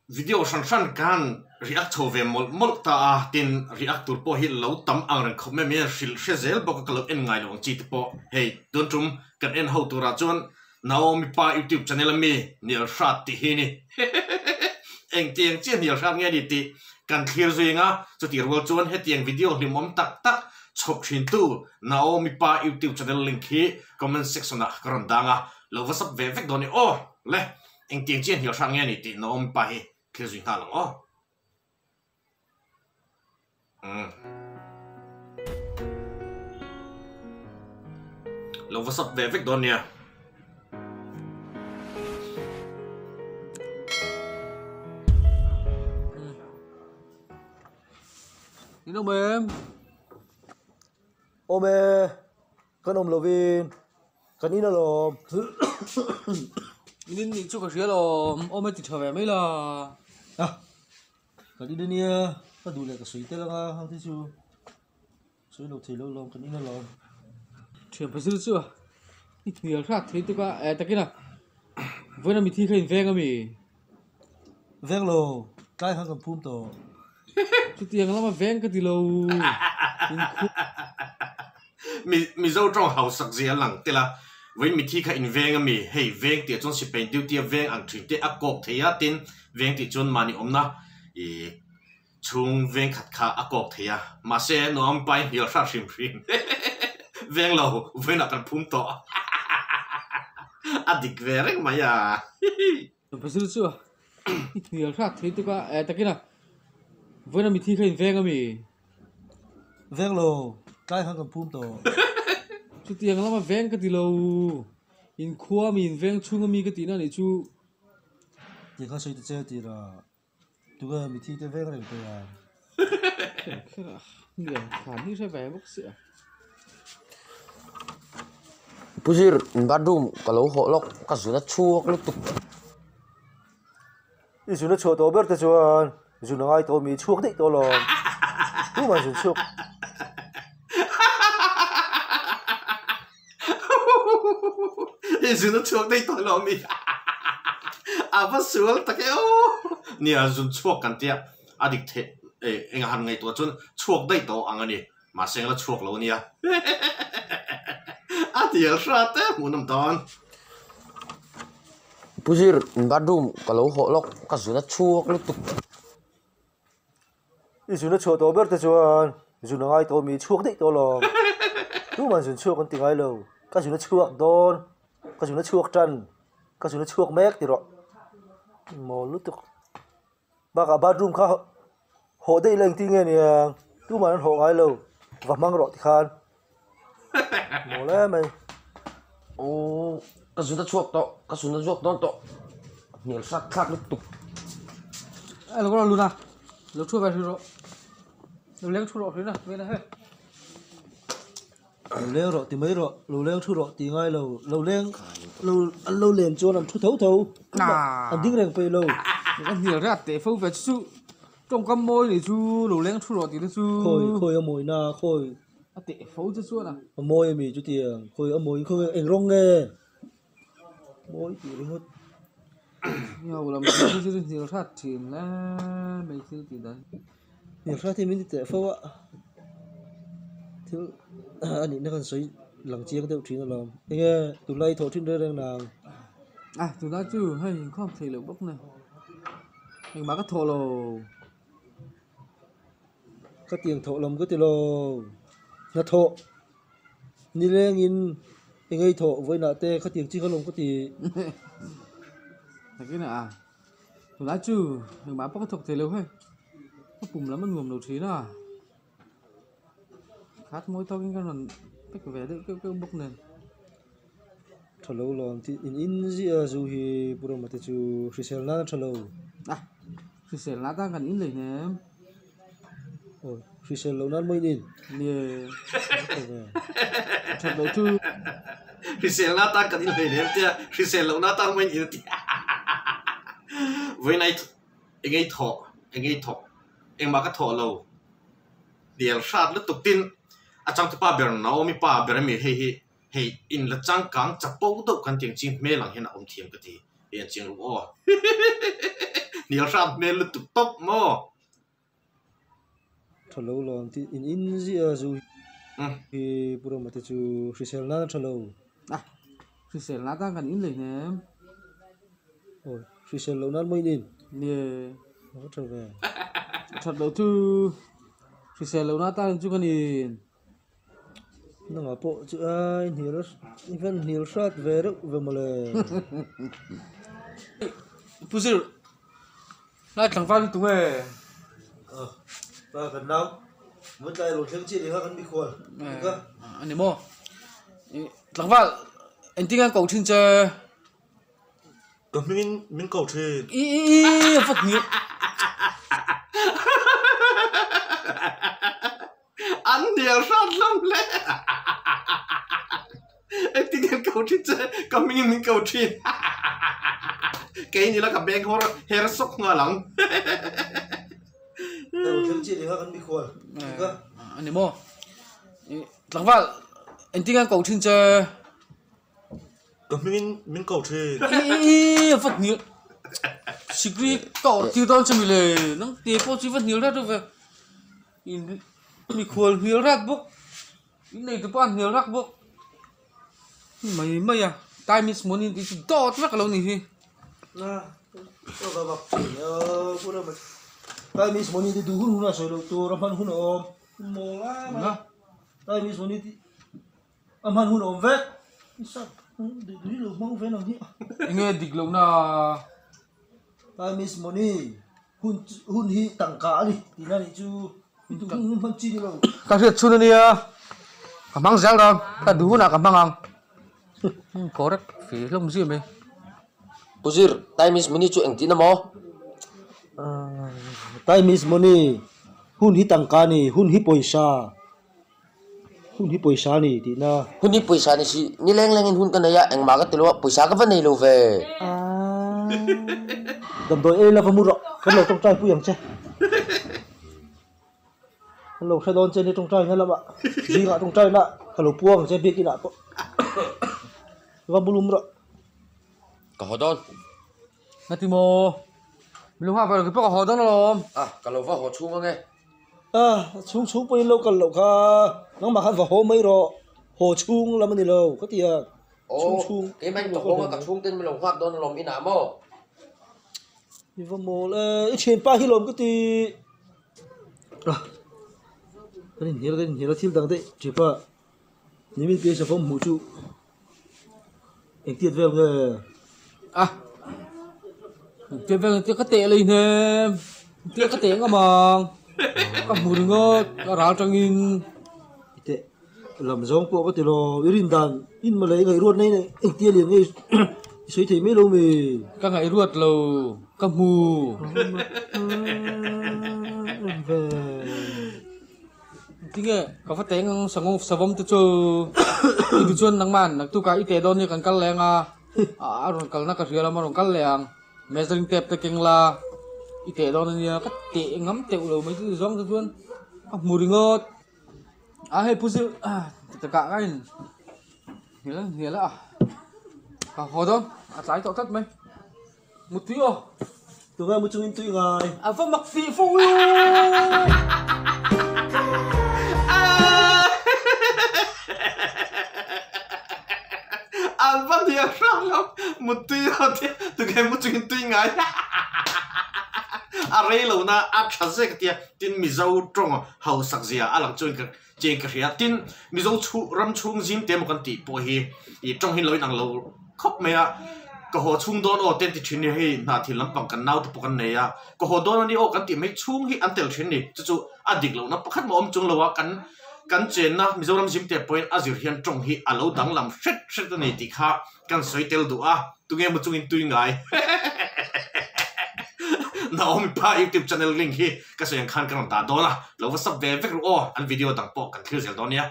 Video hran hran khan react chho ve mawlh mawlh ta a, tin react tur pawh hi lo tam ang reng khawp mai mai a, hrilh hre zel bawk a ka lo en ngai lo ang chi te pawh hei tun tum kan en ho turah chuan Naomi pa YouTube channel a mi Nial Hrat tih hi ni engtiang chiah Nial Hrat nge ni tih kan thlir zui ang a, chutih rual chuan hetiang video hlimawm tak tak chhawp thin tu Naomi pa YouTube channel link hi comment section ah ka rawn dang a, lo va sub ve vek dawn i aw le. Engtiang chiah hnial hrang nge ni tih Naomi pa hi thil zui nghal ang aw. Umm. Lo va sap ve vek dawn nia. In awm em? Awm e, kan awm lovin. Kan in alawm. In in nih chu ka hria alawm, awm e ti tha ve mai la. A, kan in ania, ka duh leh ka sawi tel anga hang te chu sawi lo thei lo alawm, kan in alawm. Thian pasal chu a, i hnial hrat thei tuk a, eh takin a, vawiin a mithi kha in veng ami? Veng lo, tlai khan kan phum tawh. Chutiang lama veng ka ti lo. Inkhua. Mizo tawng hausak zia a lang tel a, vawiin mithi kha in veng ami, hei veng tih ah chuan sipai duty a veng ang thin te a kawk thei a, tin veng tih chuan mahni awmna ih chhung veng khat kha a kawk thei a, mahse nuam pai hnial hrat hrim hrim veng lo vawiin ah kan phum tawh a dik ve reng mai a. Pasal chu i hnial hrat thei tuk a, eh takin a vawiin a mithi kha in veng ami? Veng lo, tlai khan kan phum tawh. Chutiang lama veng ka ti lo, in khua mi in veng chhung ami ka tihna anih chu. Tih kha sawi ta che tir a, tunge mithi te veng reng pei a? Kher kher a, hnial khan hi hre ve bawk si a. Pu Zir, bathroom ka lo hawh lawk, ka zun a chhuak lutuk. I zun a chhuah tawh ber te chuan zun a ngai tawh mi chhuak daih tawh alawm. Tumah zun chhuak. I zun a chhuak daih tawh alawm mi. A va sual tak e aw. Nia zun chhuak kan tia a dik theih engah han ngaihtuah chuan chhuak daih tawh ang a ni. Mahse la chhuak lo nia. A tial hrat e hmuhnawm dawn. Pu Zir, bathroom ka lo hawh lawk, ka zun a chhuak lutuk. I zun a chhuah tawh ber te chuan zun a ngai tawh mi chhuak daih tawh alawm. Tuman zun chhuak an ti ngai lo. Ka zun a chhuak dawn, ka zun a chhuak tan, ka zun a chhuak mek ti rawh. Mawl lutuk. Bakah bathroom kha hawh daih la engtin nge nia tumah an hawh ngai lo va hmang rawh tikhan mawl em mai. Aww ka zun a chhuak tawh ka zun a chhuak dawn tawh hnial hrat thlak lutuk. A lo kal lun a lo thu ve hrih rawh lo leng thu rawh hrih na vena he. Lo leng rawh ti mai rawh, lo leng thu rawh ti ngai lo, lo leng lo an lo len chuan an thu tho tho, an ding reng peih lo. Ka hnial riat teh fo ve chu tawngkam mawi nih chu lo leng thu rawh tih te chu. Khawi khawi a mawi na khawi. A teh fo che chuan a. A mawi ami chutiang khawi a mawi khawi eng rawng nge mawi tih ringawt. Hnial lam chu chu hnial hrat thin hle mai thil tih dan. Hnial hrat hi min ti teh fo a, thil a nihna kan sawi lang chiang deuh thin alawm. Enge tunlai thawh thin reng reng nang? A tunlai chu hei inkhawm thei loh bawk nen engmah ka thawh lo. Ka tiang thawh lam ka ti lo, hnathawh nilengin engei thawh vawiinah te ka tiang chi kha lawm ka ti. Takin a. Tunlai chu engmah pawh ka thawk thei lo hei, ka pum lam a nuam lo thin a, khat mawi tawkin ka rawn pek ve deuh keuh keuh bawk nen. Tha lo lawm tih in in ziah a zu hi Pu Rama te chu hrisel nan a tha lo. A, hrisel nan tan kan in lei hnem. Aw, hrisel loh nan maw in in? Nie. That loh chu. Hrisel na tan kan in hlei hnem tia, hrisel loh na tan maw in in tia. Vawiin ai engei thawh, engei thawk, engmah ka thawh lo. Hnial hrat lutuk tin a changtupa ber Naomi pa ber ami hei hi hei in la changkang chapo deuh kan tih ang chi hmel ang hian a awm thiam ka ti. Hei an chiang ru aw. Hnial hrat hmel lutuk tawp maw? Tha lo lawm tih in in ziah a zu hi Pu Rama te chu hrisel nan a tha lo. A, hrisel nan tan kan in lei hnem. Aw, hrisel loh nan maw in in? Nie. A va tha ve. A that loh chu hrisel loh nan tan chu kan in. Nangah pawh chu ai hnial i van hnial hrat ve reuh ve mawle. Pu Zir, Ngai tlangval lutuk nge? Aw, pa kan nau, mun tlai lo thleng chiah ni kha kan mikhual ni kha. A ni maw? Tlangval, engtin nge an koh thin che? Ka hmingin min koh thin. I i i, a va hnial. An hnial hrat hlawm hle. Engtin nge an koh thin che? Ka hmingin min koh thin. Kei ni la ka beng hawr her sawk nghal ang. A ni maw? Tlangval, engtin nge an koh thin che? Ka hmingin min koh thin. I i i, a va hnial. Sikri ka awrh tir dawn che mi le. Nang te pawh chu i va hnial rat reuh ve. In mikhual hnial rat bawk in nei tupa hnial rak bawk mai mai a time is money tih chu dawt vek a lo ni hi. Time is money tih duh hun hun a sawi loh tur a hman hun a awm mawl a mai time is money tih a hman hun a awm vek enge dik lohna. Time is money Hun hun hi tangka a ni tihna nih chu i duh hun hun hman chi ni lo. Ka hriat chhun a nia, ka hmang zel dawn, ka duh hunah ka hmang ang. Correct fe hlawm zia mai. Pu Zir, time is money chu engtin a maw? Time is money, hun hi tangka a ni, hun hi pawisa. Hun hi pawisa a ni tihna. Hun hi pawisa ni si, ni leng lengin hun ka nei a, engmah ka ti lo a, pawisa ka va nei lo ve. Damdawi ei lova mu rawh, kan lo tawngtai pui ang che. Kan lo hre dawn che ni tawngtai na lamah, zingah tawngtai na ka lo puang ang che biakin ah pawh. Va mu lum rawh. Ka haw dawn. Ngati maw? Min lo nghak ve lo, keipawh ka haw dawn alawm. A, ka lo va haw chhung ange. A, chhung chhung pawhin lo kal loh kha, nangmah khan va haw mai rawh, haw chhung lam a ni lo ka ti a, chhung chhung. Aw, keimah in ka haw a, ka chhung ten min lo nghak dawn alawm inah maw? I va mawl e, i thianpa hi lawm ka ti. A, kan inhnial kan inhnial a thil dang daih thipa, nimin pian savawm hmuh chu engtiat vel nge? A, engtiat vel nge tia ka teh lei hnem, tia ka teh ngam ang, ka hmu ringawt a ral tangin. I teh lam zawng pawh ka ti lo, i rin dan in mawle i ngaihruat na in engtia lian nge i sawi thei mai lo mi? Ka ngaihruat lo, ka hmu. Tinge ka va teng ang sangawng savawm te chu i duh chuan nangman naktukah i teh dawn nia kan kal leh ang a a rawn kalna ka hria lam a rawn kal leh ang measuring tape te keng la i teh dawn ania ka teh ngam teuh lo mai chu zawng te chuan ka hmu ringawt a hei pu zir takah ka in hnial hnial a ka haw dawn a tlai tawh tlat mai. Mutui aw. Tungai mu chungin tui ngai. A va mak fih fo u. An va hnial hrang lo. Mutui aw tia tungai mu chungin tui ngai. A rei lo na a tha zek a tia. Tin Mizo tawng hausak zia a lang chuan ka chiang ka hria. Tin Mizo chhu ram chhung zim te emaw kan tih pawh hi ih tawng hi lo inang lo khawp mai a. Ka haw chhung dawn aw te an ti thin ni hei hna thil lampang kan nau te pawh kan nei a. Ka haw dawn a ni aw kan tih mai chhung hi an tel thin ni. Chu chu a dik lohna pakhat mah awm chung lo a kan kan chenna Mizoram zim te pawhin a zir hian tawng hi a lo danglam hret hret a ni tih kha kan sawi tel duh a. Tunge maw chungin tui ngai? Naomi pa YouTube channel link hi ka sawi ang khan ka rawn dah dawn a, lo va sub ve vek ru aw, an video dang pawh kan thlir zel dawn nia.